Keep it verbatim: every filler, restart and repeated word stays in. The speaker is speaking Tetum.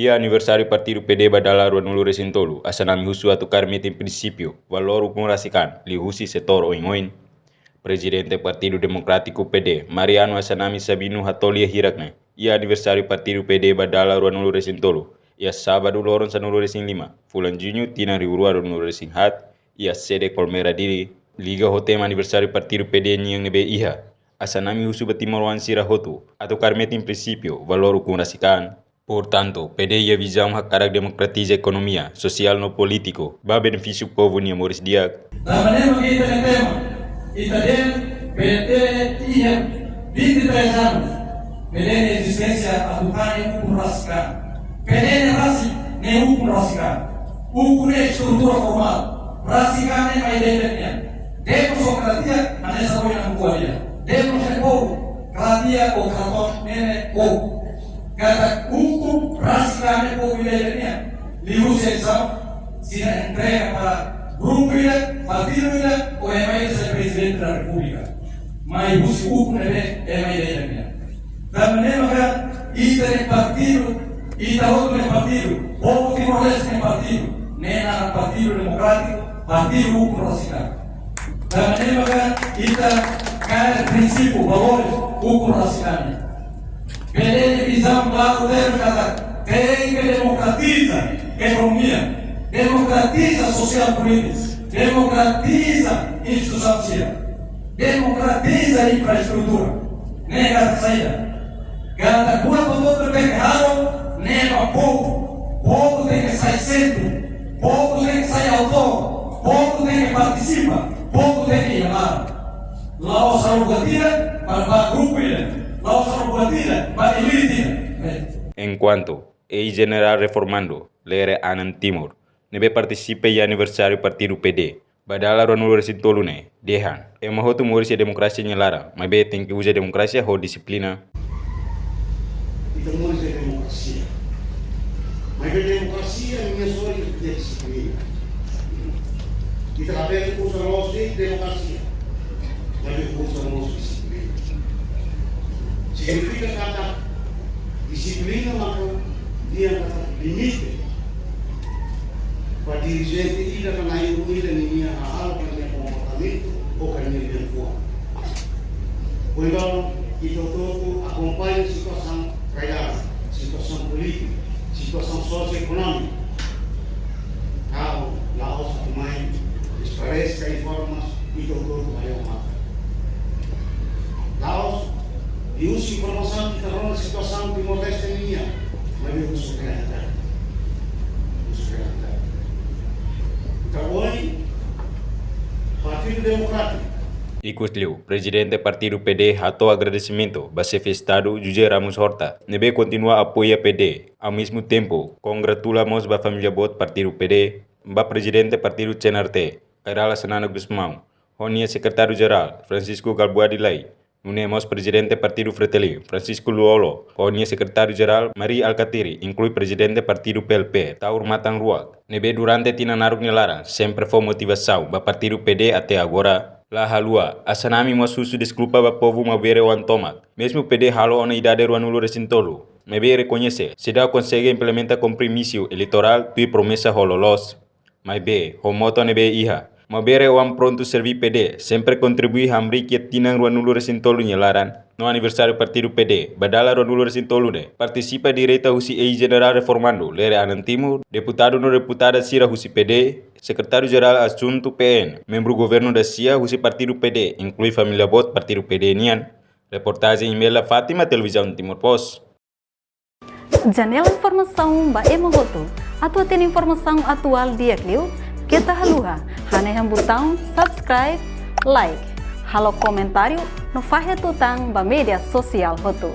Iha aniversáriu partidu P D ba dala ruanulu-resin-tolu, Assanami husu atu kaer metin prinsípiu, valór ukun rasik an, liuhusi setór oin-oin. Prezidente Partidu Demokrátiku P D, Mariano Assanami Sabino hato'o lia hirak ne'e, iha aniversáriu partidu P D ba dala ruanulu-resin-tolu, iha sábadu loron sanulu-resin-lima, fulan Juñu tinan rihun rua ruanulu-resin-haat, iha sede Colmera Dili, liga ho tema aniversáriu partidu P D nian ne'ebé iha, Assanami husu ba timoroan sira hotu atu kaer metin prinsípiu, valór ukun rasik an. Portantu, P D iha vizaun hakarak demokratiza ekonomia, sosiál no polítiku, ba benefísiu povu nia moris di'ak. Tanba ne'e mak ita-nia tema, ita dehan P D iha vinte e três anos, P D nia ezisténsia atu tane ukun rasik an. P D nia rasik ne'e ukun rasik an. Ukun ne'e estrutura formál, rasik an ne'e mai-daylight nian. Demokrasia, hanesan ohin ha'u ko'alia. Demokrasia povu, demokrasia o kraton ne'e povu. Katak ukun rasik an ne'e povu ida-idak nian. Liuhusi eleisaun, sira entrega ba grupu ida, partidu ida, o ema ida sai Prezidente da Repúblika. Mai husi ukun ne'ebé ema ida-idak nian. Tanba ne'e maka ita-nia partidu, ita hotu nia partidu, povu Timor-Leste nia partidu, ne'e naran Partidu Demokrátiku, partidu ukun rasik an. Tanba ne'e maka ita kaer prinsípiu, valores ukun rasik an. P D nia vizaun klaru dehan katak tenke demokratiza ekonomia, demokratiza sosiál polítika, demokratiza instituisaun sira, demokratiza infraestrutura. Ne'e katak saida? Katak buat hotu-hotu tenke halo ne'e ba povu. Povu tenke sai sentru. Povu tenke sai autór. Povu tenke partisipa. Povu tenke iha laran. La'ós halo buat ida ba, ba grupu ida. La'ós halo buat ida ba elite ida. Enkuantu eis-jenerál reformandu Lere Anan Timur, ne'ebé partisipa iha aniversáriu partidu P D ba dala ruanulu-resin-tolu ne'e, dehan, ema hotu moris iha demokrasia nia laran, maibé tenke uza demokrasia ho dixiplina. Ita moris iha demokrasia. Maibé demokrasia nia sorin ita tenke iha dixiplina. Ita labele uza loos de'it demokrasia, maibé uza loos dixiplina. Signifika katak dixiplina maka dehan katak limite ba dirijente ida ka na'in-rua ida ninia hahalok, ninia komportamentu, ou ka ninia liafuan. Ho ida-ne'e, ita hotu-hotu akompaña situasaun rai-laran, situasaun polítika, situasaun sosioekonómika. Ha'u la'ós atu mai esplorese ka informa ita hotu-hotu ha'u maka. La'ós, liuhusi informasaun ita rona situasaun Timor-Leste nian, maibé husu realidade. Husu realidade. Entaun, ohin, Partidu Demokrátiku. Ikusliu, Prezidente Partidu P D hato'o agradesimentu ba Xefe Estadu José Ramos Horta, ne'ebé kontinua apoia P D. Ao mesmo tempo, kongratula mós ba família boot partidu P D, ba Prezidente Partidu C N R T, Kay Rala Xanana Gusmão, ho nia Sekretáriu-Jerál, Francisco Galbuadi Lay, nune'e mós Prezidente Partidu Fretilin, Francisco Lú-Olo, ho nia Sekretáriu-Jerál, Mari Alkatiri, inklui Prezidente Partidu P L P, Taur Matan Ruak, ne'ebé durante tinan naruk nia laran, sempre fó motivasaun ba partidu P D até agora. La haluha, Assanami mós husu deskulpa ba povu Maubere oan tomak, mezmu P D halo ona idade ruanulu-resin-tolu, maibé rekoñese, seidauk konsege implementa kompromisu eleitorál tuir promesa ho loloos. Maibé, ho moto ne'ebé iha, Maubere oan prontu serví P D, sempre kontribui hamriik iha tinan ruanulu-resin-tolu nia laran. No aniversáriu partidu P D ba dala ruanulu-resin-tolu ne'e, partisipa direta husi eis-jenerál reformandu Lere Anan Timur, deputadu no deputada sira husi P D, Sekretáriu-Jerál Adjuntu P N, membru governu da sia husi partidu P D, inklui família boot partidu P D nian. Reportajen Imelda Fátima, Televizaun Timor Post. Janela informasaun ba ema hotu. Atu hatene informasaun atuál di'ak liu, keta haluha hanehan butaun subscribe, like, halo komentáriu no fahe tutan ba média sosiál hotu.